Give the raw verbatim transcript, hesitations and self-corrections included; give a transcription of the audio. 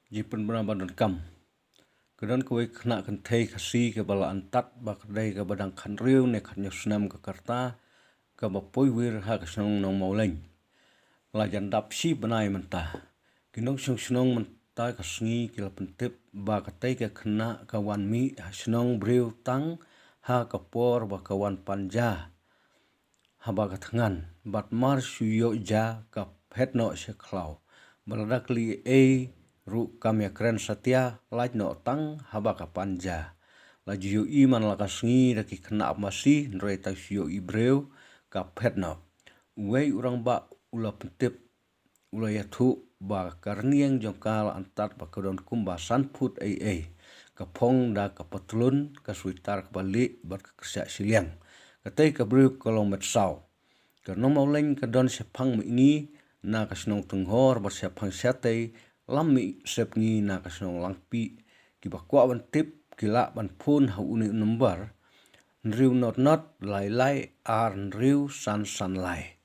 Jingpynbna ba donkam. Ka don kawei ka khynnah kynthei Khasi kaba la antad ba ka dei kaba dang khathynriew ne khathynñiew snem ka rta, kaba poi wir ha ka shnong Nongmawlein. La jan dap shi bnai mynta. Ki nongshong shnong mynta ka sngi ki la pyntip ba katei ka khynnah ka wan mih ha shnong briew tang ha ka por ba ka wan pan ja haba ka thngan, bad mar shu ïoh ja ka phet noh sha khlaw. Bad lada ka leh ei ruh kam ïakren satia, lait noh tang haba ka pan ja. La ju ïohi man la ka sngi da ki khynnah masi, hynrei tang shu ïohi briew ka phet noh. Uwei u rangbah u la pyntip, u la ïathuh ba ka rynïeng jong ka la antad ba ka don kumba san phut ei ei. Ka phong da ka patlun, ka sweater kaba lieh bad ka kyrsiah shiliang. Katei ka briew ka long met saw. Ka Nongmawlein ka don shaphang mihngi na ka shnong Tynghor bad shaphang shatei lam mih sepngi na ka shnong Langpih. Kiba kwah ban tip ki lah ban phone ha une u number: hynriew not not lai lai ar hynriew san san lai.